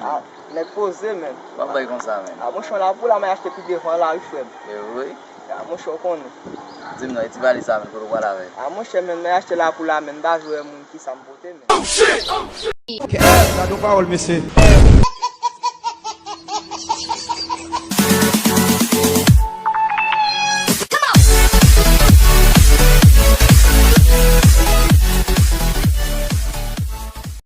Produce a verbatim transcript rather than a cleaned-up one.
Ah, nèg poze, men. W ap bay konsa, men. Ah, monchè, lapou la, m achte pi devan la, wi, frè m. E wi. Ah, monchè, w konnen. Di m non, e ti valiz sa, men, kote w pral avè l? Ah, monchè, men, m achte lapou la, men, m pa vle wè moun ki sa m pote, men. Gade yon pawòl, mesye.